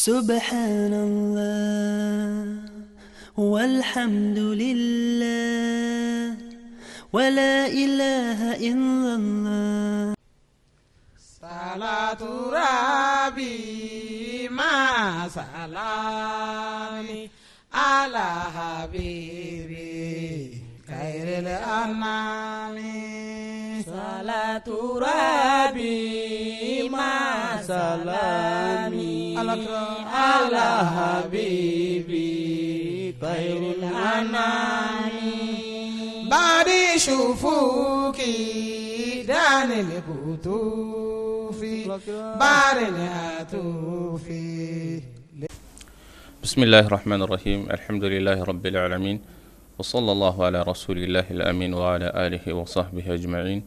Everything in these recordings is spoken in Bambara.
سبحان الله والحمد لله ولا إله إلا الله. صلاة ربي مع سلامي على حبيبي خير الأنام. صلاة ربي مع سلامي على حبيبي خير الأنام. بعد شوفوكي دان الكتوف بار الهاتوفي. بسم الله الرحمن الرحيم. الحمد لله رب العالمين، وصلى الله على رسول الله الأمين وعلى آله وصحبه أجمعين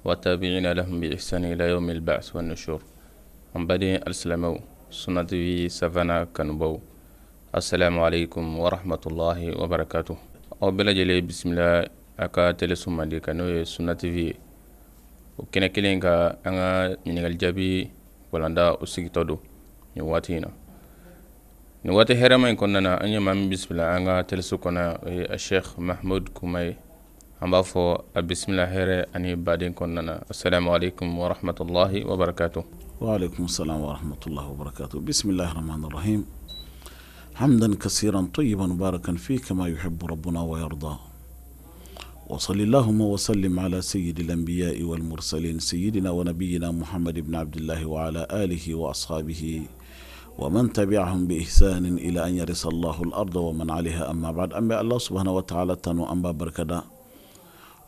وتابعين لهم بإحسان إلى يوم البعث والنشور. An baden alisilamɛw, Sunna TV Savana kanubaw, assalamu alaikum wa rahmatullahi wa barakatuh. Aw bɛɛ lajɛlen bisimila a ka teleso mandi kan, n'o ye Sunna TV ye. O kɛnɛ kelen ka an ka ɲininkali jaabi walanda o sigitɔ don nin waati in na. Nin waati hɛrɛma in kɔnɔna na, an ye maa min bisimila an ka teleso kɔnɔ, o ye Sheikh Mahmoud Kuma ye. An b'a fɔ a bisimila hɛrɛ ani baden kɔnɔna na. Assalamu alaikum wa rahmatullahi wa barakatuh. Wa alaikum salam wa rahmatullahi wa barakatuh. Bismillahir rahmanir rahim. Hamdan kaseeran tayyiban mubarakan fi kama yuhibbu rabbuna wa yarda. Wa salli allahumma wa sallim ala sayyidil anbiya'i wal mursalin sayyidina wa nabiyyina Muhammad ibn Abdullah wa ala alihi wa ashabihi wa man tabi'ahum bi ihsanin ila an yarisa Allahu al-arda wa man 'alayha, amma ba'd. An bɛ Allah subhanahu wa ta'ala tanu, an b'a barkada.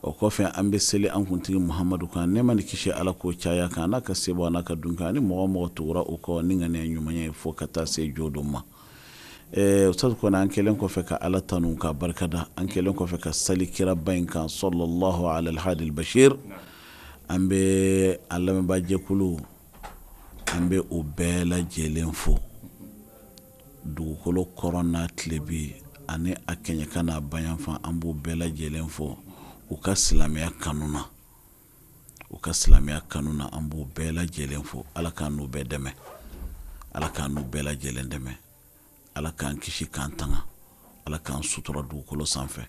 O kɔfɛ, an bɛ seli an kuntigi Muhamadu kan, nɛɛma ni kisi Ala k'o caya kan, n'a ka sebo n'a ka dunkan, ni mɔgɔ mɔgɔ tugura o kɔ ni ŋaniya ɲumanya ye fo ka taa se jɔ don ma. Ustaz kɔni, an kɛlen kɔfɛ ka Ala tanu ka barikada, an kɛlen kɔfɛ ka sali kiraba in kan, sallallahu ala alhadi bashir, an bɛ an lamɛnbaajɛkulu, an bɛ o bɛɛ lajɛlen fo, dugukolo kɔrɔn n'a tilebi ani a kɛɲɛka n'a bayanfan, an b'u bɛɛ lajɛlen fo u ka silamɛya kanu na, u ka silamɛya kanu na. An b'u bɛɛ lajɛlen fo. Ala k'an n'u bɛɛ dɛmɛ, Ala k'an n'u bɛɛ lajɛlen dɛmɛ, Ala k'an kisi k'an tanga, Ala k'an sutura dugukolo sanfɛ,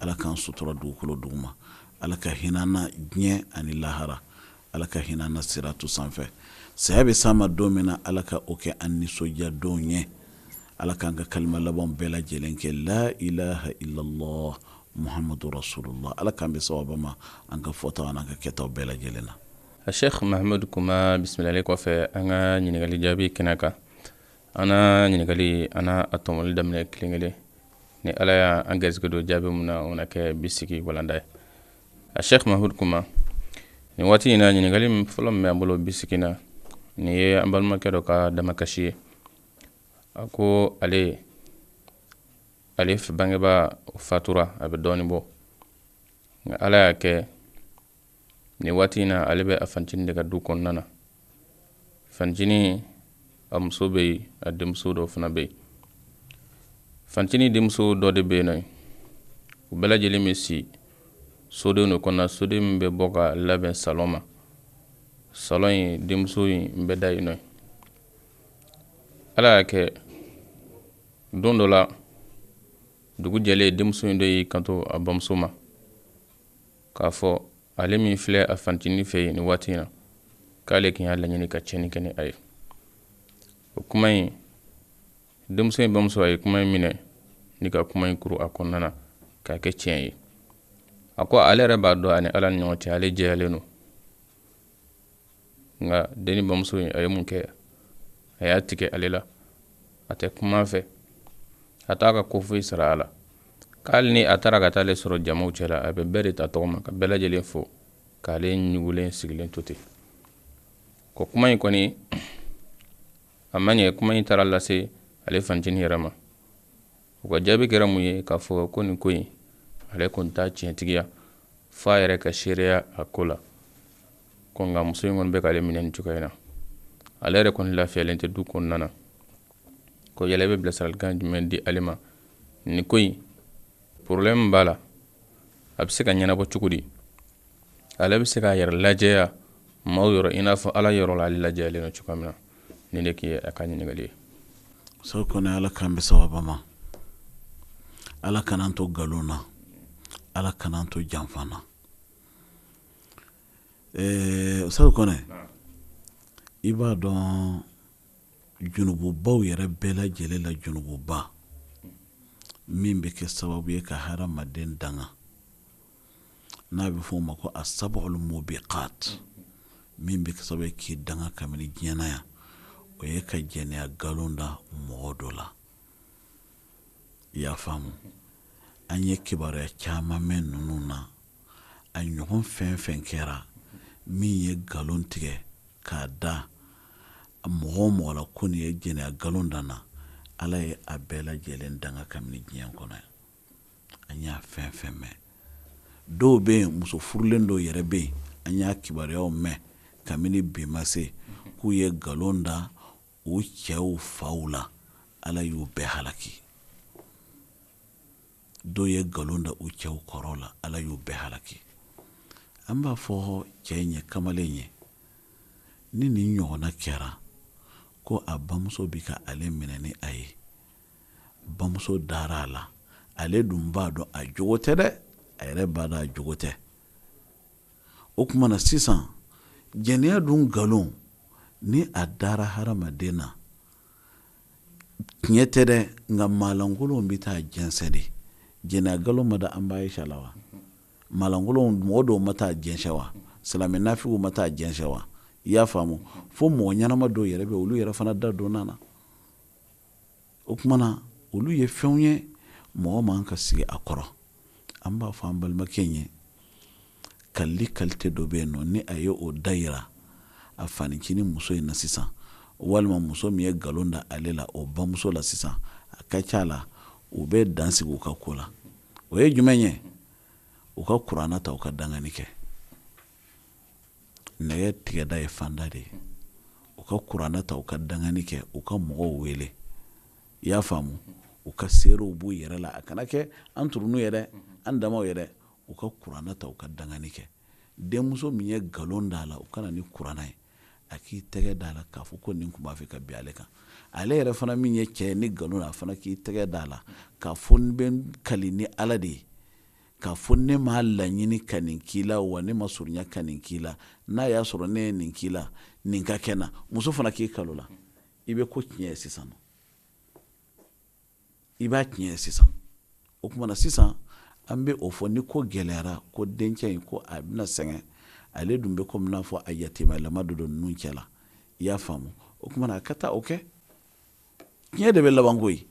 Ala k'an sutura dugukolo duguma, Ala ka hinɛ an na diɲɛ ani lahara, Ala ka hinɛ an na siratu sanfɛ. Saya bɛ s'an ma don min na, Ala ka o kɛ an nisɔndiya don ye. Ala k'an ka kalima laban bɛɛ lajɛlen kɛ la ilaha illallah muhammadu rasulullah. Ala k'an bɛ sawaba ma an ka fɔtaw n'an ka kɛtaw bɛɛ lajɛlen na. Sheikh Mahmoud Kuma, bisimilali kɔfɛ an ka ɲininkali jaabi kɛnɛ kan, an na ɲininkali, an na a tɔmɔli daminɛ kelen kelen. Ni Ala y'an garisɛgɛ don jaabi mun na, o na kɛ bi sigi walanda ye. A Sheikh Mahmoud Kuma, nin waati in na, ɲininkali fɔlɔ min b'an bolo bi sigi na, nin ye an balimakɛ dɔ ka damakasi ye. A ko ale bangebaa fatura a bɛ dɔɔnin bɔ, nka Ala y'a kɛ nin waati in na, ale bɛ a fancinin de ka du kɔnɔna na. Fancinin a muso bɛ yen, a denmuso dɔw fana bɛ yen. Fancinin denmuso dɔ de bɛ yen nɔ, u bɛɛ lajɛlen bɛ si soden dɔ kɔnɔna, soden min bɛ bɔ ka labɛn salon ma. Salon in, denmuso in bɛ da yen nɔ. Ala y'a kɛ don dɔ la, dugu jɛlen, denmuso in dɔ y'i kanto a bamuso ma k'a fɔ ale min filɛ a fancinin fɛ yen nin waati in na, k'ale tun y'a laɲini ka tiɲɛni kɛ ni a ye. O kuma in, denmuso in bamuso a ye kuma in minɛ ni ka kuma in kuru a kɔnɔna na k'a kɛ tiɲɛ ye. A ko ale yɛrɛ b'a dɔn ani Ala ni ɲɔgɔn cɛ, ale jɛyalen don, nka denni bamuso in a ye mun kɛ? A y'a tigɛ ale la, a tɛ kuma fɛ, a t'a ka ko foyi sara a la, k'ale ni a taara ka taa ale sɔrɔ jamaw cɛ la, a bɛ bɛɛ de ta tɔgɔ ma ka bɛɛ lajɛlen fo k'ale ɲugulen sigilen to ten. Ko kuma in kɔni a ma ɲɛ. Kuma in taara lase ale fancinin yɛrɛ ma. U ka jaabi kɛra mun ye? K'a fɔ ko nin ko in, ale kɔni t'a tiɲɛtigiya f'a yɛrɛ ka seereya a ko la. Ko nka muso in kɔni bɛ k'ale minɛ nin cogoya in na, ale yɛrɛ kɔni lafiyalen tɛ du kɔnɔna na. Ko yala i bɛ bilasiralikan jumɛn di ale ma? Nin ko in, problème b'a la, a bɛ se ka ɲɛnabɔ cogo di? Ale bɛ se k'a yɛrɛ lajɛya maaw yɔrɔ i n'a fɔ Ala yɔrɔ la ale lajɛyalen don cogoya min na? Nin de tun ye a ka ɲininkali ye. Ustaz Kɔnɛ, Ala k'an bɛn sawaba ma. Ala kan'an to nkalon na, Ala kan'an to janfa na. Ustaz Kɔnɛ, i b'a dɔn junububaw yɛrɛ bɛɛ lajɛlen la, junububa min bɛ kɛ sababu ye ka hadamaden danga, n'a bɛ fɔ o ma ko asabul mubiqat, min bɛ kɛ sababu ye k'i danga kabini diɲɛ na yan, o ye ka jɛnɛya nkalon da mɔgɔ dɔ la. I y'a faamu, an ye kibaruya caman mɛn ninnu na. A ɲɔgɔn fɛn fɛn kɛra min ye nkalon tigɛ k'a da mɔgɔ o mɔgɔ la ko nin ye jɛnɛya nkalon da n na, Ala ye a bɛɛ lajɛlen danga kabini diɲɛ kɔnɔ yan. An y'a fɛn fɛn mɛn, dɔw bɛ yen, muso furulen dɔw yɛrɛ bɛ yen, an y'a kibaruyaw mɛn kabini bi ma se k'u ye nkalon da u cɛw faw la, Ala y'u bɛɛ halaki. Dɔw ye nkalon da u cɛw kɔrɔ la, Ala y'u bɛɛ halaki. An b'a fɔ cɛ ye, kamalen ye, ni nin ɲɔgɔnna kɛra ko a bamuso bɛ ka ale minɛ ni a ye, bamuso dara a la, ale dun b'a dɔn a jogo tɛ dɛ, a yɛrɛ b'a dɔn a jogo tɛ. O tuma na sisan, jɛnɛya dun nkalon, ni a dara hadamaden na, tiɲɛ tɛ dɛ, nka maalankolonw bɛ taa jɛnsɛn de. Jɛnɛya nkalon ma da an ba Ayisa la wa? Maalankolonw, mɔgɔ dɔw ma taa jɛnsɛn wa? Silamɛ nafigiw ma taa jɛnsɛn wa? I y'a faamu, fo mɔgɔ ɲɛnama dɔw yɛrɛ bɛ, olu yɛrɛ fana da donna na. O tuma na olu ye fɛnw ye mɔgɔ man ka sigi a kɔrɔ. An b'a fɔ an balimakɛ ye, kalili kalite dɔ bɛ yen nɔ, ni a ye o da yira a fanicinin muso in na sisan, walima muso min ye nkalon da ale la o bamuso la sisan, a ka ca la u bɛ dan sigi u ka ko la. O ye jumɛn ye? U ka kuranɛ ta, u ka dangani kɛ. Nɛgɛ tigɛda ye fanda de ye. U ka kuranɛ ta, u ka dangani kɛ, u ka mɔgɔw wele. I y'a faamu, u ka seerew b'u yɛrɛ la, a kana kɛ an turunu yɛrɛ, an damaw yɛrɛ. U ka kuranɛ ta, u ka dangani kɛ. Denmuso min ye nkalon da a la, u ka na ni kuranɛ ye, a k'i tɛgɛ da a la k'a fɔ ko nin tun b'a fɛ ka bin ale kan. Ale yɛrɛ fana min ye cɛ ye ni nkalon na, a fana k'i tɛgɛ da a la k'a fɔ n bɛ n kali ni Ala de ye, k'a fɔ ne m'a laɲini ka nin k'i la, wa ne ma surunya ka nin k'i la. N'a y'a sɔrɔ ne ye nin k'i la, nin ka kɛ n na. Muso fana k'i kalo la, i bɛ ko tiɲɛ ye sisan nɔ, i b'a tiɲɛ ye sisan. O tuma na sisan an bɛ o fɔ, ni ko gɛlɛyara, ko dencɛ in ko a bɛna sɛgɛn, ale dun bɛ komi n'a fɔ a yatimɛlama dɔ don ninnu cɛ la. I y'a faamu? O tuma na a ka taa o kɛ. Tiɲɛ de bɛ laban koyi.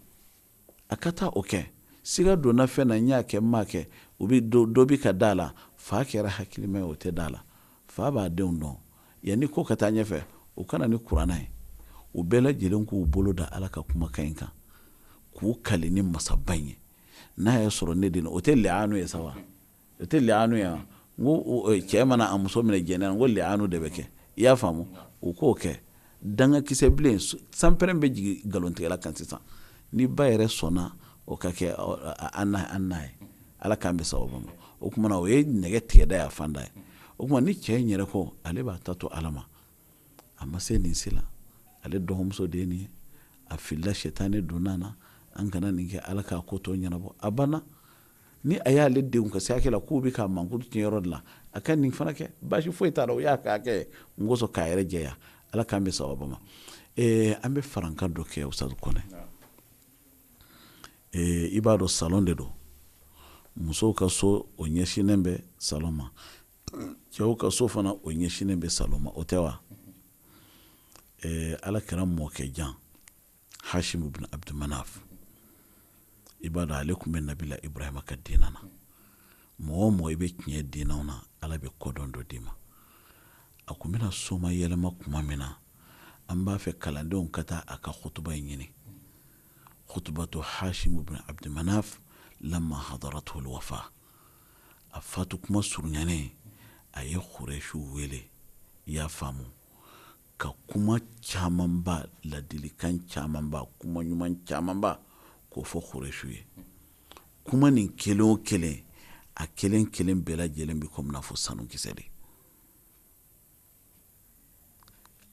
A ka taa o kɛ. Siga donna fɛn na, n y'a kɛ, n m'a kɛ, u bɛ dɔ bɛ ka da a la. Fa kɛra hakilima ye, o tɛ da a la. Fa b'a denw dɔn. Yanni ko ka taa ɲɛfɛ, u ka na ni kuranɛ ye. U bɛɛ lajɛlen k'u bolo da Ala ka kumakan in kan, k'u kali ni masaba in ye. N'a y'a sɔrɔ ne den, o tɛ li'anu ye sa wa? O tɛ li'anu ye wa? N ko cɛ mana a muso minɛ jɛnɛya la, n ko li'anu de bɛ kɛ. I y'a faamu? U k'o kɛ. Dangakisɛ bilen, sanpɛrɛn bɛ jigin nkalontigɛla kan sisan. Ni ba yɛrɛ sɔnna o ka kɛ, an n'a ye. Ala k'an bɛn sababu ma. O tuma na o ye nɛgɛ tigɛda ye, a fanda ye. O tuma ni cɛ in yɛrɛ ko ale b'a ta to Ala ma, a ma se nin si la, ale dɔgɔmuso de ye nin ye, a filila, sɛtanɛ donna a na, an kana nin kɛ, Ala k'a ko tɔ ɲɛnabɔ, a banna. Ni a y'ale denw ka se hakɛ la k'u bɛ k'a mankutu tiɲɛ yɔrɔ de la, a ka nin fana kɛ, baasi foyi t'a la, o y'a ka hakɛ ye, n kosɔn k'a yɛrɛ jɛya. Ala k'an bɛn sababu ma. An bɛ farankan dɔ kɛ Ustaz Kɔnɛ. I b'a dɔn salon de don, musow ka so o ɲɛsinnen bɛ salon ma, cɛw ka so fana o ɲɛsinnen bɛ salon ma, o tɛ wa? Ala kira mɔkɛ jan Hashim ibn Abd Manaf, i b'a dɔn ale tun bɛ nabila Ibrahima ka diinɛ na. Mɔgɔ o mɔgɔ i bɛ tiɲɛ diinɛw na, Ala bɛ kodɔn dɔ d'i ma. A tun bɛna soma yɛlɛma tuma min na, an b'a fɛ kalandenw ka taa a ka kutuba in ɲini. Khutbatu Hashim ibn Abd Manaf lamma hadaratuhu alwafa. A fatu kuma surunyanen, a ye Kuresiw wele, i y'a faamu, ka kuma camanba, ladilikan camanba, kuma ɲuman camanba k'o fɔ Kuresiw ye. Kuma nin kelen o kelen, a kelen kelen bɛɛ lajɛlen bɛ komi n'a fɔ sanukisɛ de.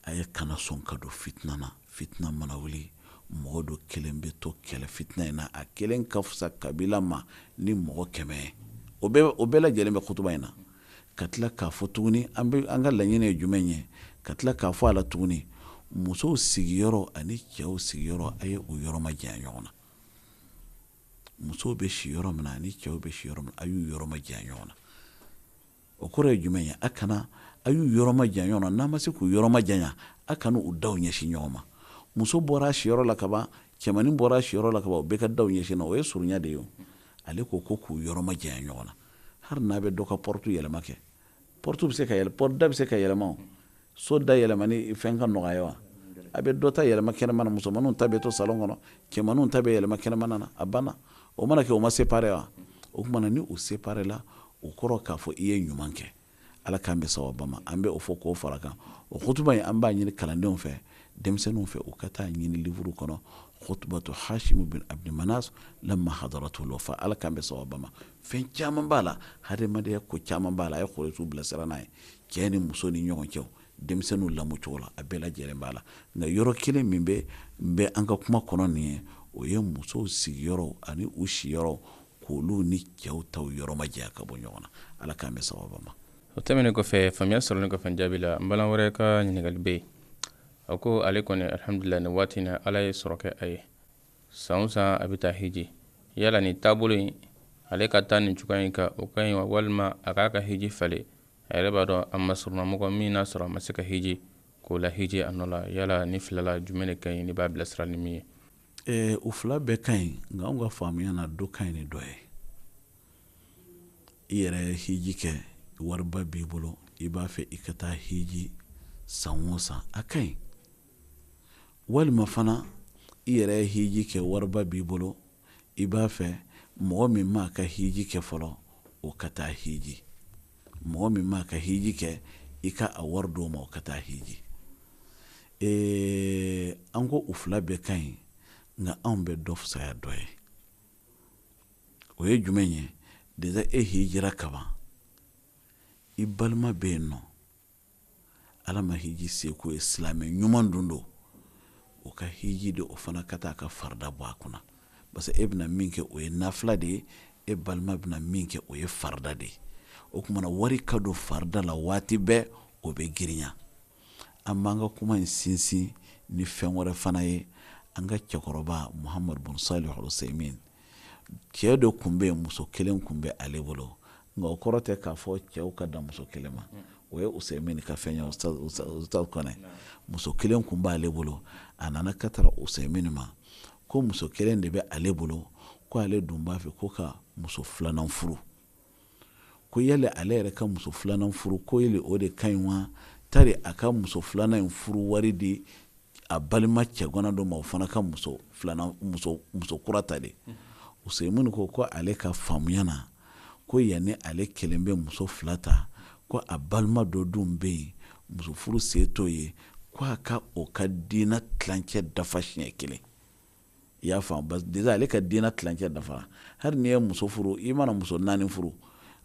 A ye kana sɔn ka don fitina na. Fitina mana wuli, Mɔgɔ dɔ kelen bɛ to kɛlɛ fitina in na, a kelen ka fisa kabila ma ni mɔgɔ 100 ye. O bɛɛ lajɛlen bɛ kutuba in na. Ka tila k'a fɔ tuguni, an bɛ an ka laɲini ye jumɛn ye, ka tila k'a fɔ a la tuguni, musow sigiyɔrɔ ani cɛw sigiyɔrɔ, a ye u yɔrɔ majanya ɲɔgɔn na. Musow bɛ si yɔrɔ min na ani cɛw bɛ si yɔrɔ min na, a y'u yɔrɔ majanya ɲɔgɔn na. O kɔrɔ ye jumɛn ye? A kana, a y'u yɔrɔ majanya ɲɔgɔn na. N'a ma se k'u yɔrɔ majanya, a kana u daw ɲɛsin ɲɔgɔn ma. Muso bɔra a siyɔrɔ la kaban, cɛmannin bɔra a siyɔrɔ la kaban, o bɛɛ ka daw ɲɛsin na, o ye surunya de ye o. Ale ko ko k'u yɔrɔ majanya ɲɔgɔn na. Hali n'a bɛ dɔ ka porte yɛlɛma kɛ, porte bɛ se ka yɛlɛ, porte da bɛ se ka yɛlɛma o. So da yɛlɛmani fɛn ka nɔgɔ ye wa? A bɛ dɔ ta yɛlɛma kɛnɛma na, musomanninw ta bɛ to salon kɔnɔ, cɛmanninw ta bɛ yɛlɛma kɛnɛma na, a banna. O mana kɛ, o ma séparé wa? O tuma na ni u séparé la, o kɔrɔ k'a fɔ i ye ɲuman kɛ. Ala k'an bɛn sawaba ma. An bɛ o fɔ k'o fara kan. O kutuba in, an b'a ɲini kalandenw fɛ, denmisɛnninw fɛ, u ka taa ɲini livre kɔnɔ, khutbatu Hashim bin Abdi Manas lamma hadaratu wafa. Ala k'an bɛn sawaba ma. Fɛn caman b'a la, hadamadenya ko caman b'a la, a ye Kuresiw bilasira n'a ye, cɛ ni muso ni ɲɔgɔn cɛ, denmisɛnninw lamɔcogo la, a bɛɛ lajɛlen b'a la. Nka yɔrɔ kelen min bɛ an ka kuma kɔnɔ nin ye, o ye musow sigiyɔrɔ ani u siyɔrɔ, k'olu ni cɛw taw yɔrɔ majanya ka bɔ ɲɔgɔn na. Ala k'an bɛn sawaba ma. O tɛmɛnen kɔfɛ, faamuya sɔrɔlen kɔfɛ jaabi la, n balima wɛrɛ ka ɲininkali bɛ yen. A ko ale kɔni, alhamdulillah, nin waati in na, Ala ye sɔrɔ kɛ a ye, san o san a bɛ taa hiji. Yala nin taabolo in, ale ka taa nin cogoya in kan, o ka ɲi wa, walima a k'a ka hiji falen? A yɛrɛ b'a dɔn a masurunna mɔgɔ min n'a sɔrɔ a ma se ka hiji, k'o la hiji a nɔ la. Yala ni fila la jumɛn de ka ɲi, ne b'a bilasira ni min ye? O fila bɛɛ ka ɲi, nka anw ka faamuya na, dɔ ka ɲi ni dɔ ye. I yɛrɛ ye hiji kɛ, wariba b'i bolo, i b'a fɛ i ka taa hiji san o san, a ka ɲi. Walima fana i yɛrɛ ye hiji kɛ, wariba b'i bolo, i b'a fɛ mɔgɔ min m'a ka hiji kɛ fɔlɔ, o ka taa hiji. Mɔgɔ min m'a ka hiji kɛ, i ka a wari d'o ma, o ka taa hiji. An ko u fila bɛɛ ka ɲi, nka anw bɛ dɔ fisaya dɔ ye. O ye jumɛn ye? Déjà e hijira kaban, i balima bɛ yen nɔ, Ala ma hiji se k'o ye, silamɛ ɲuman dun don, o ka hiji de, o fana ka taa a ka farida bɔ a kunna. Parce que e bɛna min kɛ, o ye nafila de ye, e balima bɛna min kɛ, o ye farida de ye. O tuma na wari ka don farida la waati bɛɛ, o bɛ girinya. An b'an ka kuma in sinsin ni fɛn wɛrɛ fana ye. An ka cɛkɔrɔba Muhamadu bun Salih Usaimin, cɛ dɔ tun bɛ yen, muso kelen tun bɛ ale bolo, nka o kɔrɔ tɛ k'a fɔ cɛw ka dan muso kelen ma. O ye Usaimin ka fɛn ye, Ustaz Kɔnɛ. Muso kelen tun b'ale bolo, a nana ka taara Usaimin ma ko muso kelen de bɛ ale bolo, ko ale dun b'a fɛ ko ka muso filanan furu. Ko yali ale yɛrɛ ka muso filanan furu, ko yali o de ka ɲi wa, tari a ka muso filanan in furu wari di a balima cɛgana dɔ ma, o fana ka muso filanan, muso, muso kura ta de. Usaimin ko ko ale ka faamuya na, ko yanni ale kelen bɛ muso fila ta, ko a balima dɔ dun bɛ yen, muso furu se t'o ye, ko a ka o ka diinɛ tilancɛ dafa siɲɛ kelen. I y'a faamu? Parce que déjà ale ka diinɛ tilancɛ dafara. Hali n'i ye muso furu, i mana muso naani furu,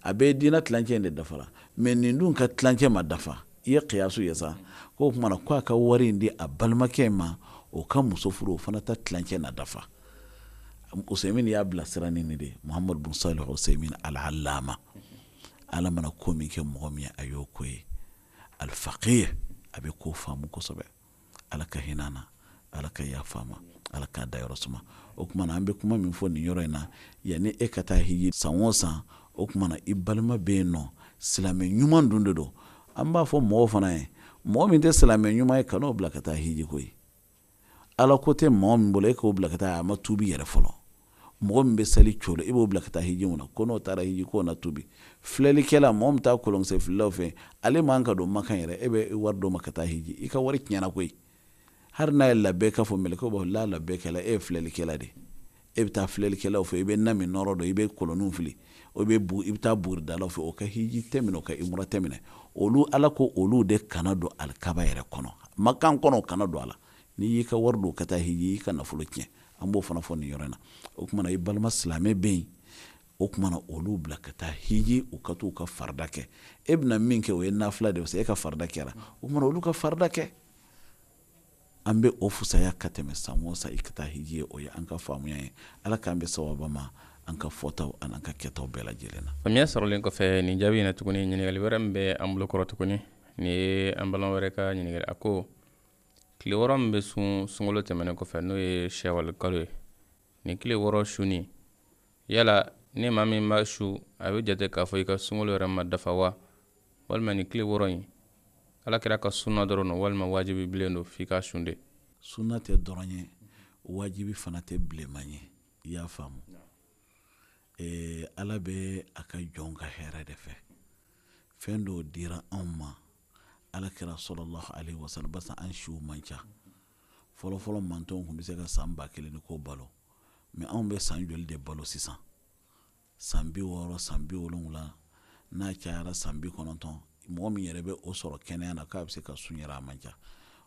a bɛɛ ye diinɛ tilancɛ in de dafara. Mais nin dun ka tilancɛ ma dafa. I ye kiyasu ye sa. K'o tuma na ko a ka wari in di a balimakɛ in ma, o ka muso furu, o fana ta tilancɛ na dafa. Usaimin y'a bilasira ni nin de ye, Muhamadu bun Salih Usaimin al-Allama. Ala mana ko min kɛ mɔgɔ min ye, a y'o ko ye. Al-Faqih, a bɛ ko faamu kosɛbɛ. Ala ka hinɛ na, Ala ka yafa ma, Ala k'a dayɔrɔ suma. O tuma na an bɛ kuma min fɔ nin yɔrɔ in na, yanni e ka taa hiji san o san, o tuma na i balima bɛ yen nɔ, silamɛ ɲuman dun de don. An b'a fɔ mɔgɔw fana ye, mɔgɔ min tɛ silamɛ ɲuman ye, kan'o bila ka taa hiji koyi. Ala ko tɛ mɔgɔ min bolo, e k'o bila ka taa, a ma tuubi yɛrɛ fɔlɔ. Mɔgɔ min bɛ sali colo, e b'o bila ka taa hiji mun na? Ko n'o taara hiji, k'o na tuubi. Filɛlikɛla, mɔgɔ min taa kolonkisɛ fililaw fɛ, ale man ka don Makan yɛrɛ, e bɛ wari d'o ma ka taa hiji, i ka wari tiɲɛna koyi. Hali n'a ye labɛn ka fɔ, mɛlɛkɛw b'a fɔ la labɛnkɛla, e ye filɛlikɛla de ye. E bɛ taa filɛlikɛlaw fɛ, i bɛ na min nɔrɔ dɔn, i bɛ kolonninw fili, o bɛ bu, i bɛ taa buguridalaw fɛ, o ka hiji tɛ minɛ, o ka imura tɛ minɛ. Olu, Ala ko olu de kana don alikaba yɛrɛ kɔnɔ, Makan kɔnɔ, o kana don a la. N'i y'i ka wari don ka taa hiji, i ka nafolo tiɲɛ. An b'o fana fɔ nin yɔrɔ in na. O tuma na i balima silamɛ bɛ yen, o tuma na olu bila ka taa hiji, u ka t'u ka farida kɛ. E bɛna min kɛ, o ye nafila de ye, parce que e ka farida kɛra. O tuma na olu ka farida kɛ. An bɛ o fusaya ka tɛmɛ san o san i ka taa hiji ye. O ye an ka faamuya ye. Ala k'an bɛ sawaba ma an ka fɔtaw ani an ka kɛtaw bɛɛ lajɛlen na. Faamuya sɔrɔlen kɔfɛ nin jaabi in na tuguni, ɲininkali wɛrɛ min bɛ an bolo kɔrɔ tuguni, nin ye an balima wɛrɛ ka ɲininkali. A ko tile 6 min bɛ sun sunkalo tɛmɛnen kɔfɛ, n'o ye sɛwali kalo ye, nin tile 6 sunni, yala ni maa min ma su, a bɛ jate k'a fɔ i ka sunkalo yɛrɛ ma dafa wa? Walima nin tile 6 in ala kira ka sunna dɔrɔn don, walima wajibi bilen don f'i ka sun de? Sunna tɛ dɔrɔn ye, wajibi fana tɛ bilenman ye. I y'a faamu? Ala bɛ a ka jɔn ka hɛrɛ de fɛ. Fɛn dɔw dira anw ma ala kira sallallahu alaihi wasallam, barisa an siw man ca. Fɔlɔfɔlɔ mantɔnw tun bɛ se ka san 1000 ni ko balo, mais anw bɛ san joli de balo sisan? San 60, san 70, n'a cayara san 90. Mɔgɔ min yɛrɛ bɛ o sɔrɔ kɛnɛya na k'a bɛ se ka sun yɛrɛ, a man ca.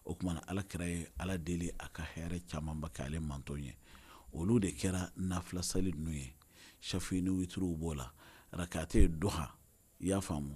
O tuma na ala kira ye ala deli a ka hɛrɛ camanba kɛ ale mantɔn ye. Olu de kɛra nafila sali ninnu ye. Shafi ni witiriw b'o la, rakate duha, i y'a faamu,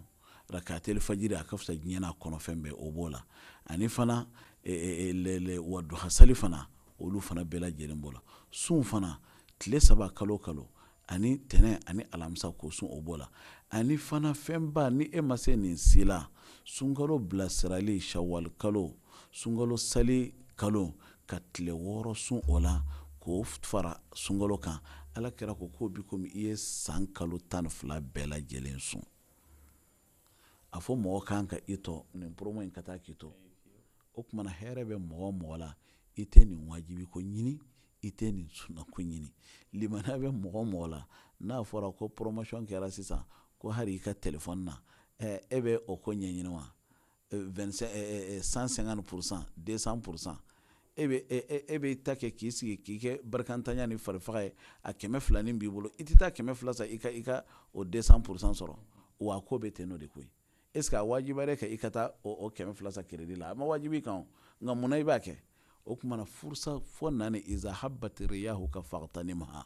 rakate fajiri a ka fisa diɲɛ n'a kɔnɔfɛn bɛɛ, o b'o la. Ani fana wa duha sali fana, olu fana bɛɛ lajɛlen b'o la. Sun fana tile 3 kalo kalo, ani tɛnɛ ani alamisa ko sun, o b'o la. Ani fana fɛnba, ni e ma se nin si la, sunkalo bilasirali, shawwal kalo, sunkalo sali kalo, ka tile 6 sun o la k'o fara sunkalo kan, ala kira ko k'o bi komi i ye san kalo 12 bɛɛ lajɛlen sun. A fɔ mɔgɔ kan ka i tɔ nin promo in ka taa k'i to. O tuma na hɛrɛ bɛ mɔgɔ o mɔgɔ la, i tɛ nin wajibi ko ɲini, i tɛ nin sunna ko ɲini. Limaniya bɛ mɔgɔ o mɔgɔ la, n'a fɔra ko promotion kɛra sisan ko hali i ka téléphone na, e bɛ o ko ɲɛɲini wa? 25, 150%, 200%. E bɛ ta kɛ k'i sigi k'i kɛ barikantanya ni farifaga ye, a 200 nin b'i bolo, i tɛ taa 200 san i ka o 200% sɔrɔ. Wa a ko bɛ ten nɔ de koyi. Est ce que a wajibiyara e kan i ka taa o 200 san crédit la? A ma wajibi kan o, nka munna i b'a kɛ? O tuma na furusa fɔ nani iza habbat riyahu ka faghtanimha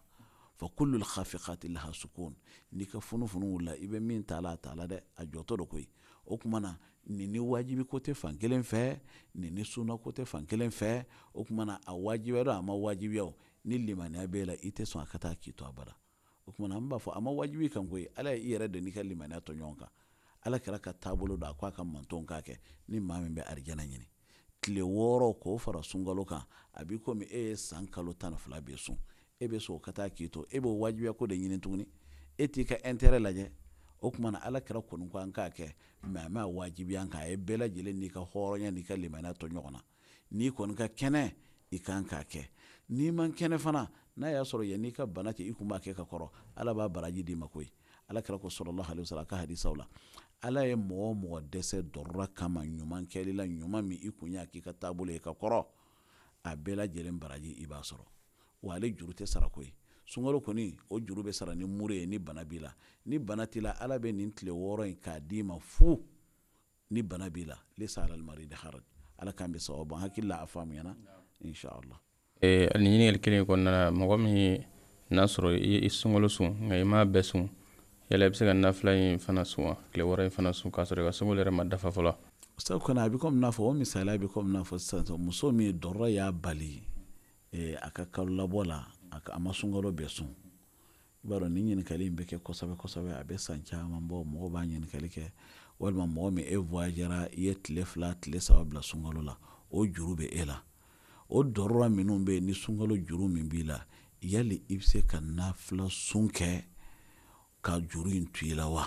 fa kullu al-khafiqati laha sukun. N'i ka funufunu wulila, i bɛ min ta la, a t'a la dɛ, a jɔtɔ do koyi. O tuma na nin ni wajibi ko tɛ fan kelen fɛ, nin ni sunna ko tɛ fan kelen fɛ. O tuma na a wajibiyara a ma wajibiya o, ni limaniya b'e la, i tɛ sɔn a ka taa k'i to abada. O tuma na an b'a fɔ a ma wajibi kan koyi, ala ye i yɛrɛ de n'i ka limaniya to ɲɔgɔn kan. Ala kɛra ka taabolo don a ko a ka mantɔnw k'a kɛ, ni maa min bɛ arijana ɲini. Tile 6 k'o fara sunkalo kan, a b'i komi e ye san kalo 12 bɛɛ sun. E bɛ sɔn ka taa k'i to, e b'o wajibiya ko de ɲini tuguni, e t'i ka intérêt lajɛ. O tuma na ala kɛra kɔni ko an k'a kɛ, mais a ma wajibiya an kan. A ye bɛɛ lajɛlen n'i ka hɔrɔnya n'i ka limaniya to ɲɔgɔn na. N'i kɔni ka kɛnɛ, i kan k'a kɛ. N'i man kɛnɛ fana, n'a y'a sɔrɔ yanni i ka bana cɛ i kun b'a kɛ ka kɔrɔ, ala b'a baraji d'i ma koyi. Ala kɛra ko sallallahu alaihi wasallam ka hadisaw la, ala ye mɔgɔ o mɔgɔ dɛsɛ dɔrɔra kama ɲuman kɛli la, ɲuman min i kun y'a k'i ka taabolo ye ka kɔrɔ, a bɛɛ lajɛlen baraji i b'a sɔrɔ. Wa ale juru tɛ sara koyi. Sunkalo kɔni o juru bɛ sara ni muru ye ni bana b'i la. Ni bana t'i la, ala bɛ nin tile 6 in k'a d'i ma fu. Ni bana b'i la, laysa alal maridi haraj. Ala k'an bɛ sababu, hakili la a faamuyana inshallah. Nin ɲininkali kelen kɔnɔna na, mɔgɔ min n'a sɔrɔ i ye sunkalo sun nka i m'a bɛɛ sun, yala i bɛ se ka nafila in fana sun wa? Tile 6 in fana sun k'a sɔrɔ i ka sunkalo yɛrɛ ma dafa fɔlɔ? Sabu kɔni a bɛ komi n'a fɔ o misaliya bɛ komi n'a fɔ sisan, muso min dɔrɔra y'a bali a ka kalo labɔ la, a ma sunkalo bɛɛ sun. I b'a dɔn nin ɲininkali in bɛ kɛ kosɛbɛ kosɛbɛ, a bɛ san caman bɔ, mɔgɔw b'a ɲininkali kɛ. Walima mɔgɔ min e voyagera, i ye tile 2, tile 3 bila sunkalo la, o juru bɛ e la. O dɔrɔra minnu bɛ yen ni sunkalo juru min b'i la, yali i bɛ se ka nafila sun kɛ ka juru in to i la wa?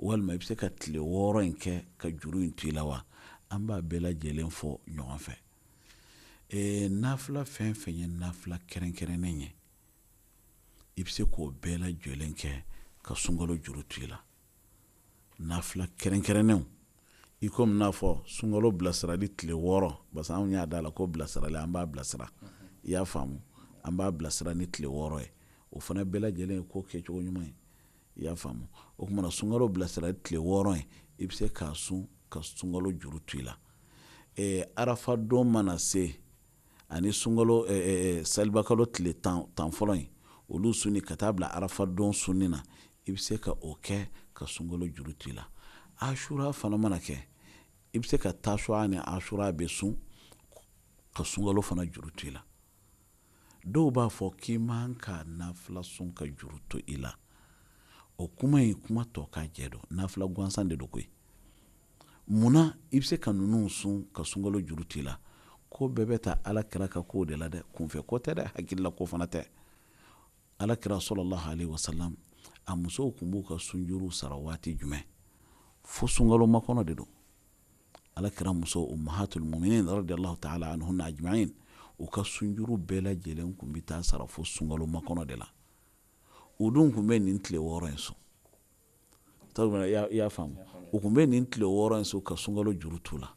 Walima i bɛ se ka tile 6 in kɛ ka juru in to i la wa? An b'a bɛɛ lajɛlen fɔ ɲɔgɔn fɛ. Nafila fɛn fɛn ye nafila kɛrɛnkɛrɛnnen ye, i bɛ se k'o bɛɛ lajɛlen kɛ ka sunkalo juru to i la. Nafila kɛrɛnkɛrɛnnenw, i komi n'a fɔ sunkalo bilasirali tile 6, parce que anw y'a da la ko bilasirali, an b'a bilasira, i y'a faamu, an b'a bilasira ni tile 6 ye. O fana bɛɛ lajɛlen ye ko kɛcogo ɲuman ye, i y'a faamu. O tuma na sunkalo bilasirali tile 6 in, i bɛ se k'a sun ka sunkalo juru to i la. Arafa don mana se ani sunkalo, salibakalo tile 10 fɔlɔ in, olu sunni ka taa bila arafa don sunni na, i bɛ se ka o kɛ ka sunkalo juru to i la. Ashura fana mana kɛ, i bɛ se ka tasua ni ashura bɛ sun Ka sunkalo fana juru to i la. Dɔw b'a fɔ k'i man ka nafila sun ka juru to i la. O kuma in kuma tɔ ka jɛ don, nafila gansan de don koyi. Munna i bɛ se ka ninnu sun ka sunkalo juru to i la? Ko bɛɛ bɛ ta Ala kira ka ko de la dɛ, kunfɛ ko tɛ dɛ, hakilila ko fana tɛ. Ala kira sallallahu alaihi wasallam a musow tun b'u ka sunjuru sara waati jumɛn? Fo sunkalo makɔnɔ de don. Ala kira muso ummahatul muminin radiyallahu ta'ala anhunna ajma'in, u ka sunjuru bɛɛ lajɛlen tun bɛ taa sara fo sunkalo makɔnɔ de la. U dun tun bɛ nin tile 6 in sun. I y'a faamu? U tun bɛ nin tile 6 in sun ka sunkalo juru t'u la.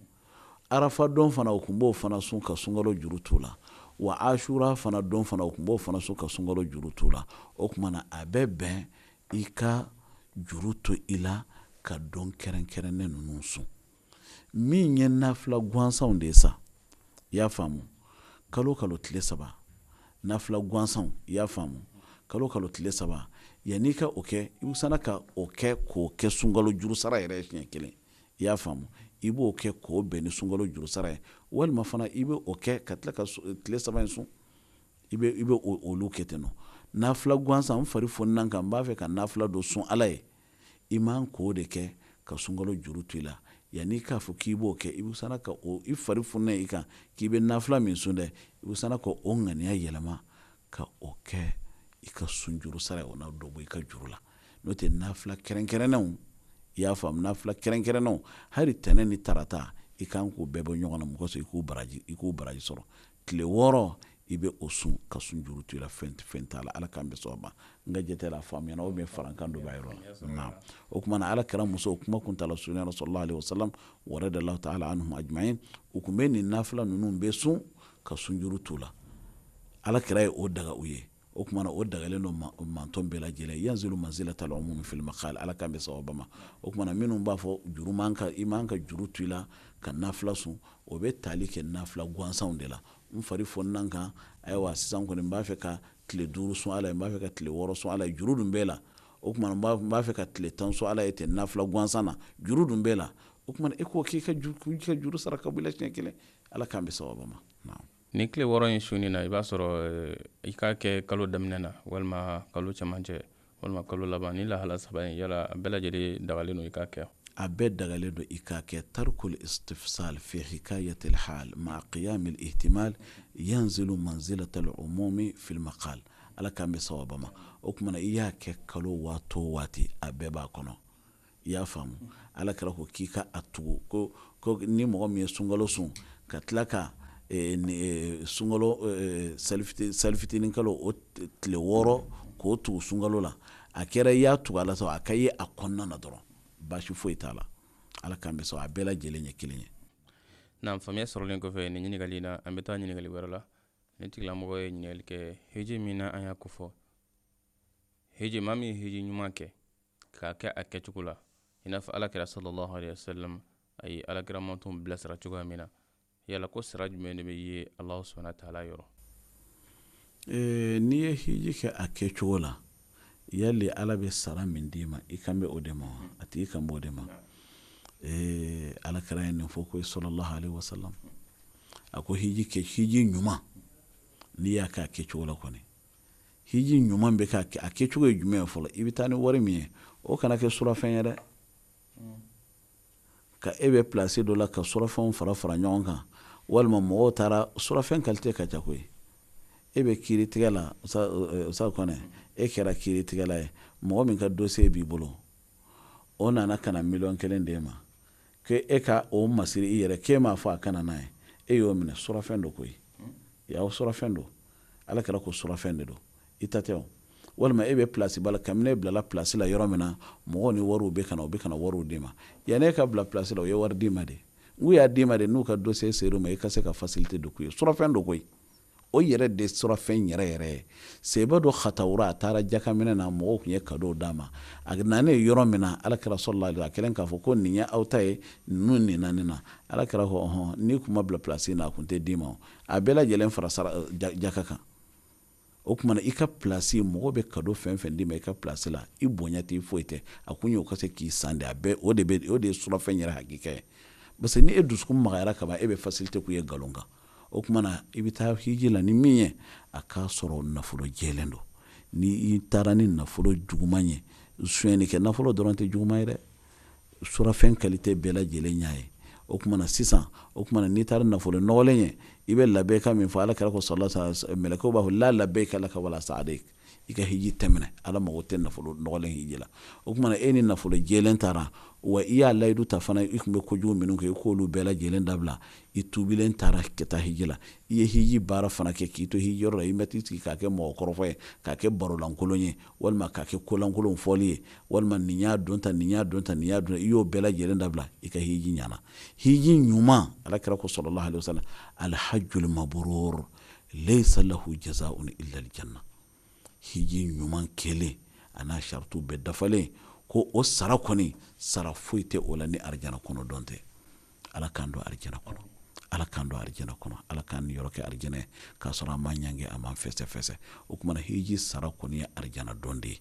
Arafa don fana u tun b'o fana sun ka sunkalo juru t'u la. Wa Ashura fana don fana u tun b'o fana sun ka sunkalo juru t'u la. O tuma na a bɛ bɛn i ka juru to i la ka don kɛrɛnkɛrɛnnen ninnu sun. Min ye nafila gansanw de ye sa, i y'a faamu, kalo kalo tile 3 nafila gansanw, i y'a faamu, kalo kalo tile 3, yanni i ka o kɛ, i bɛ sana ka o kɛ k'o kɛ sunkalo juru sara yɛrɛ ye siɲɛ kelen, i y'a faamu, i b'o kɛ k'o bɛn ni sunkalo juru sara ye, walima fana i bɛ o kɛ ka tila ka tile 3 in sun, i bɛ olu kɛ ten nɔ. Nafila gansan, n fari fonina n kan, n b'a fɛ ka nafila dɔ sun Ala ye, i man k'o de kɛ ka sunkalo juru to i la. Yanni k'a fɔ k'i b'o kɛ, i bɛ sana ka o, i fari fununen i kan k'i bɛ nafila min sun dɛ, i bɛ sana ka o ŋaniya yɛlɛma ka o kɛ i ka sunjuru sara ye, o na dɔ bɔ i ka juru la. N'o tɛ nafila kɛrɛnkɛrɛnnenw, i y'a faamu, nafila kɛrɛnkɛrɛnnenw, hali tɛnɛn ni tarata, i kan k'o bɛɛ bɔ ɲɔgɔn na, mɔgɔ sɔrɔ i k'u baraji sɔrɔ. Tile 6 i bɛ o sun ka sun juru to i la, fɛn t'a la. Ala k'an bɛ sɔn ma. N ka jate la faamuyana, o bɛ farankan dɔ b'a yɔrɔ la. Naam. O tuma na Ala kira musow kuma kuntala surunya na sallallahu alaihi wasallam wa radiyallahu ta'ala anhum ajma'in, u tun bɛ nin nafila ninnu bɛɛ sun ka sun juru t'u la. Ala kira ye o daga u ye. O tuma na o dagalen don mantɔn bɛɛ lajɛlen. Yanzilu manzilatal umumi fil maqal, Ala k'an bɛ sawaba ma. O tuma na minnu b'a fɔ juru man ka, i man ka juru to i la ka nafila sun, o bɛ tali kɛ nafila gansanw de la. N fari fonina n kan, ayiwa sisan kɔni n b'a fɛ ka tile 5 sun Ala ye, n b'a fɛ ka tile 6 sun Ala ye, juru dun b'e la. O tuma na n b'a fɛ ka tile 10 sun Ala ye ten nafila gansan na, juru dun b'e la. O tuma na e ko k'i ka juru sara ka bɔ i la siɲɛ kelen. Ala k'an bɛ sawaba ma. Naam. Ni tile 6 in sunni na, i b'a sɔrɔ i k'a kɛ kalo daminɛ na walima kalo cɛmancɛ walima kalo laban, ni lahala 3 in, yala a bɛɛ lajɛlen dagalen don i k'a kɛ? A bɛɛ dagalen don i k'a kɛ. Tarkul istifsal fi hikayatil hal ma'a qiyamil ihtimal yanzilu manzilatal umumi fil maqal. Ala k'an bɛ sawaba ma. O tuma na i y'a kɛ kalo waati o waati, a bɛɛ b'a kɔnɔ. I y'a faamu? Ala kira ko k'i ka a tugu ko ni mɔgɔ min ye sunkalo sun ka tila ka sunkalo salifitinin kalo o tile 6 k'o tugu sunkalo la, a kɛra i y'a tugu a la sa, a ka ye a kɔnɔna na dɔrɔn, baasi foyi t'a la. Ala k'an bɛ sɔn, a bɛɛ lajɛlen ye kelen ye. Naam, faamuya sɔrɔlen kɔfɛ nin ɲininkali in na, an bɛ taa ɲininkali wɛrɛ la. Nin tigilamɔgɔ ye ɲininkali kɛ hiji min na an y'a kofɔ, hiji maa min ye hiji ɲuman kɛ k'a kɛ a kɛcogo la, i n'a fɔ Ala kira sallallahu alaihi wasallam a ye Ala kira mantɔnw bilasira cogoya min na, yala ko sara jumɛn de bɛ ye Alahu subahana taala yɔrɔ? N'i ye hiji kɛ a kɛcogo la, yali Ala bɛ sara min d'i ma, i kan bɛ o de ma wa? A tigi kan b'o de ma. Ala kira ye nin fɔ ko sallallahu alaihi wasallam, a ko hiji kɛ, hiji ɲuman n'i y'a kɛ a kɛcogo la kɔni, hiji ɲuman bɛ k'a kɛ, a kɛcogo ye jumɛn ye fɔlɔ? I bɛ taa ni wari min ye, o kana kɛ surafɛn ye dɛ. Ka e bɛ place dɔ la ka surafɛnw fara fara ɲɔgɔn kan, walima mɔgɔw taara surafɛn qualité ka ca koyi. E bɛ kiiritigɛ la, Usa Kɔnɛ, e kɛra kiiritigɛla ye, mɔgɔ min ka dossier b'i bolo, o nana ka na miliyɔn kelen d'e ma, k'e e ka o masiri i yɛrɛ, k'e m'a fɔ a kana n'a ye, e y'o minɛ, surafɛn don koyi. Yaw, surafɛn don. Ala kɛra ko surafɛn de don, i ta tɛ o. Walima e bɛ place ba la, kabini e bilala place la yɔrɔ min na, mɔgɔw ni wariw bɛ ka na, u bɛ ka na wariw d'i ma. Yanni e ka bila place la, u ye wari d'i ma de. N'u y'a d'i ma de, n'u ka dossier ser'u ma, i ka se ka facilité don k'u ye. Surafɛn don koyi. O yɛrɛ de surafɛn yɛrɛ yɛrɛ ye. Seba dɔ xatawura, a taara jakaminɛ na, mɔgɔw tun ye cadeau d'a ma. A nanen yɔrɔ min na, Ala kira sallallahu alaihi wasallam, a kɛlen k'a fɔ ko nin ye aw ta ye, ninnu nin na nin na. Ala kira ko, ɔhɔn, n'i kun ma bila place in na, a kun tɛ d'i ma o. A bɛɛ lajɛlen fara sara jaka kan. O tuma na, i ka place, mɔgɔ bɛ cadeau fɛn fɛn d'i ma i ka place la, i bonya tɛ, i foyi tɛ. A kun ye o ka se k'i san de, a bɛɛ, o de bɛ, o de ye surafɛn yɛrɛ hakika ye. Parce que ni e dusukun magayara ka ban, e bɛ facilité k'u ye nkalon kan. O tuma na i bɛ taa hiji la ni min ye, a k'a sɔrɔ nafolo jɛlen don. Ni i taara ni nafolo juguman ye, sonyɛni kɛ nafolo dɔrɔn tɛ juguman ye dɛ, surafɛn qualité bɛɛ lajɛlen y'a ye. O tuma na sisan, o tuma na n'i taara nafolo nɔgɔlen ye, i bɛ labɛnka min fɔ, ala kira ko sallallahu alaihi wasallam, mɛlɛkɛw b'a fɔ la labɛka laka wala sa'adek, i ka hiji tɛmɛnɛ, ala mago tɛ nafolo nɔgɔlen hiji la. O tuma na e ni nafolo jɛlen taara, wa i y'a layidu ta fana, i tun bɛ kojugu minnu kɛ, i k'olu bɛɛ lajɛlen dabila, i tuubilen taara ka taa hiji la, i ye hiji baara fana kɛ k'i to hiji yɔrɔ la, i ma t'i sigi k'a kɛ mɔgɔ kɔrɔfɔ ye, k'a kɛ barolankolon ye, walima k'a kɛ kolankolon fɔli ye, walima nin y'a don tan, nin y'a don tan, nin y'a don, i y'o bɛɛ lajɛlen dabila, i ka hiji ɲana. Hiji ɲuman, ala kira ko sallallahu alaihi wasallam, alhajjul mabrur laysa lahu jazaa'un illa aljanna. Hiji ɲuman kelen a n'a saritu bɛɛ dafalen, ko o sara kɔni, sara foyi tɛ o la ni arijana kɔnɔ dɔn tɛ. Ala k'an don arijana kɔnɔ, ala k'an don arijana kɔnɔ, ala k'an niyɔrɔ kɛ arijana ye, k'a sɔrɔ an ma ɲange, a ma fɛsɛfɛsɛ. O tuma na hiji sara kɔni ye arijana dɔn de ye.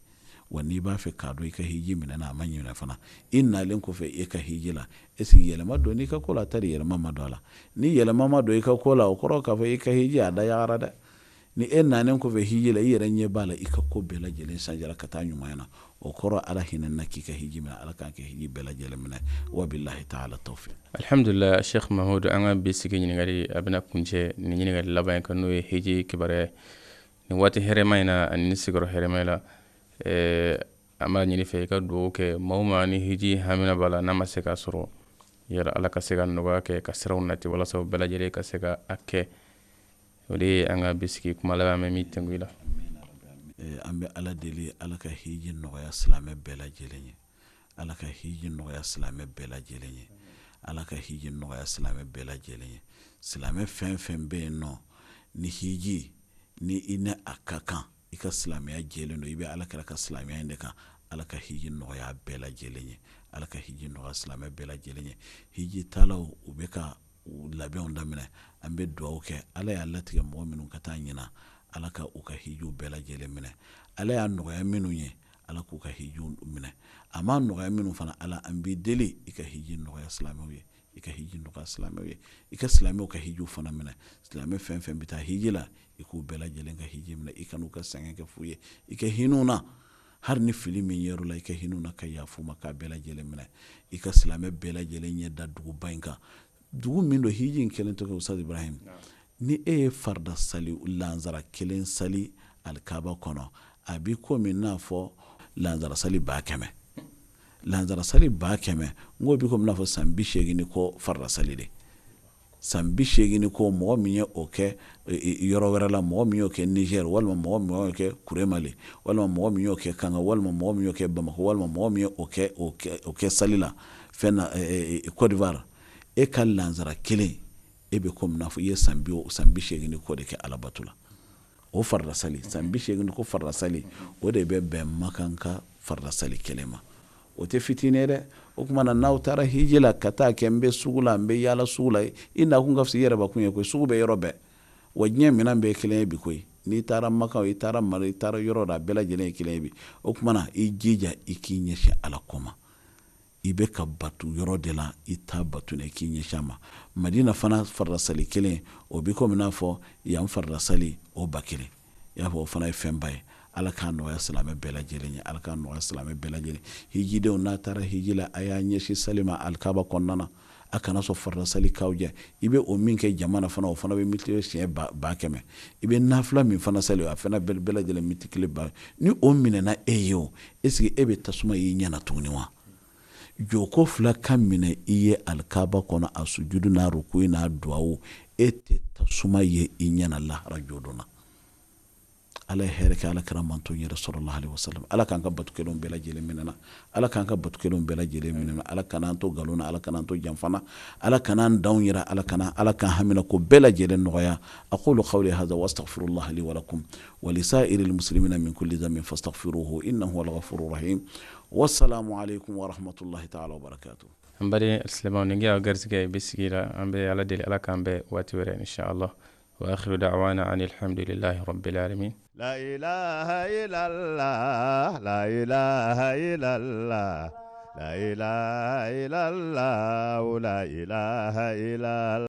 Wa n'i b'a fɛ k'a dɔn i ka hiji minɛna a ma ɲinɛ fana, i nalen kɔfɛ e ka hiji la, est-ce que yɛlɛma don n'i ka ko la, tari yɛlɛma ma don a la. Ni yɛlɛma ma don i ka ko la, o kɔrɔ k'a fɔ i ka hiji a dayagara dɛ. Ni e nanen kɔfɛ hiji la, i yɛrɛ ɲɛ b'a la i ka ko bɛɛ lajɛlen sanjara ka taa ɲuman na, o kɔrɔ ala hinɛ na k'i ka hiji minɛ, ala k'an kɛ hiji bɛɛ lajɛlen minɛ. Wa billahi ta'ala tawfiq. Alhamdulillah, Sheikh Mahmoud, an ka bi sigi ɲininkali a bɛna kuncɛ ni ɲininkali laban ye, kan n'o ye hiji kibaruya ye. Nin waati hɛrɛma in na ani ni sigiyɔrɔ hɛrɛma la, an b'a ɲini fɛ i ka dugawu kɛ maa o maa ni hiji hamina b'a la n'a ma se k'a sɔrɔ, yala ala ka se ka nɔgɔya kɛ ka siraw nati walasa u bɛɛ lajɛlen ka se ka a kɛ. O de ye an ka bi sigi kuma laban, an bɛ min tɛnku i la. An bɛ ala deli, ala ka hiji nɔgɔya silamɛ bɛɛ lajɛlen ye, ala ka hiji nɔgɔya silamɛ bɛɛ lajɛlen ye, ala ka hiji nɔgɔya silamɛ bɛɛ lajɛlen ye. Silamɛ fɛn fɛn bɛ yen nɔ ni hiji ni i ni a ka kan, i ka silamɛya jɛlen don, i bɛ ala kira ka silamɛya in de kan, ala ka hiji nɔgɔya bɛɛ lajɛlen ye, ala ka hiji nɔgɔya silamɛ bɛɛ lajɛlen ye. Hiji taalaw u bɛ ka labɛnw daminɛ, an bɛ dugawu kɛ, ala y'a latigɛ mɔgɔ minnu ka taa ɲina, ala ka u ka hijiw bɛɛ lajɛlen minɛ, ala y'a nɔgɔya minnu ye, ala k'u ka hijiw minɛ, a m'a nɔgɔya minnu fana, ala an b'i deli i ka hiji nɔgɔya silamɛw ye, i ka hiji nɔgɔya silamɛw ye, i ka silamɛw ka hijiw fana minɛ. Silamɛ fɛn fɛn bɛ taa hiji la, i k'u bɛɛ lajɛlen ka hiji minɛ, i kan'u ka sɛgɛn kɛ fu ye, i ka hinɛ u na, hali ni fili min yer'u la, i ka hinɛ u na ka yafa u ma k'a bɛɛ lajɛlen minɛ. I ka silamɛ bɛɛ lajɛlen ɲɛ da duguba in kan, dugu min don hiji in kelen tɔgɔ Ustaz Ibrahim, ni e ye farida sali lansara kelen sali alikaba kɔnɔ, a b'i komi n'a fɔ lansara sali 100,000, lansara sali 100,000, n k'o b'i komi n'a fɔ san 80 ni kɔ farida sali de. San 80 ni kɔ, mɔgɔ min ye o kɛ yɔrɔ wɛrɛ la, mɔgɔ min y'o kɛ Niger, walima mɔgɔ min y'o kɛ Kuremale, walima mɔgɔ min y'o kɛ Kanga, walima mɔgɔ min y'o kɛ Bamakɔ, walima mɔgɔ min y'o kɛ o kɛ sali la fɛn na Côte d'Ivoire, e ka lansara kelen e bɛ komi n'a fɔ i ye san 80 ni kɔ de kɛ alabato la. O farida sali san 80 ni kɔ farida sali, o de bɛ bɛn Makan ka farida sali kelen ma. O tɛ fitinin ye dɛ. O tuma na n'aw taara hiji la ka taa kɛ n bɛ sugu la, n bɛ yaala sugu la, i nakun ka fisa i yɛrɛbakun ye koyi, sugu bɛ yɔrɔ bɛɛ, wa diɲɛ minɛn bɛɛ ye kelen ye bi koyi. N'i taara Makan, i taara Mali, i taara yɔrɔ la, a bɛɛ lajɛlen ye kelen ye bi. O tuma na i jija i k'i ɲɛsin Ala ko ma. I bɛ ka batu yɔrɔ de la, i t'a batu na, i k'i ɲɛsin a ma. Madina fana farida sali kelen, o b'i komi n'a fɔ yan farida sali o 1000, i y'a fɔ o fana ye fɛnba ye. Ala k'a nɔgɔya silamɛ bɛɛ lajɛlen ye, ala k'a nɔgɔya silamɛ bɛɛ lajɛlen. Hijidenw n'a taara hiji la, a y'a ɲɛsin sali ma alikaba kɔnɔna na, a kana sɔn farida sali k'aw jɛ. I bɛ o min kɛ jama na fana, o fana bɛ multiplier siɲɛ 100,000. I bɛ nafila min fana sali, a fana bɛɛ lajɛlen multiplier ba. Ni o minɛna e ye o, est-ce que e bɛ tasuma y'i ɲɛ na tuguni wa? Jɔko fila ka minɛ i ye alikaba kɔnɔ, a sujudu n'a rukuyi n'a duwawu, e tɛ tasuma ye i ɲɛ na lahara jɔdon na. Ala ye hɛrɛ kɛ ala kira manton yɛrɛ sallallahu alaihi wasallam. Ala k'an ka bato kɛlenw bɛɛ lajɛlen minɛ na, ala k'an ka bato kɛlenw bɛɛ lajɛlen minɛ na, ala kan'an to nkalon na, ala kan'an to janfa na, ala kan'an danw yira, ala kana ala k'an hamina ko bɛɛ lajɛlen nɔgɔya. Aqulu qawli hadha wa astaghfirullah li wa lakum wa li sa'iril muslimina min kulli dhanbin fastaghfiruhu innahu huwal ghafurur rahim. Wassalamu alaikum wa rahmatullahi ta'ala wa barakatuh. An baden alisilamɛw, nin kɛ garisɛgɛ bɛ sigi la, an bɛ ala deli ala k'an bɛn waati wɛrɛ inshallah. وآخر دعوانا عن الحمد لله رب العالمين. لا إله إلا الله، لا إله إلا الله، لا إله إلا الله، لا إله إلا الله.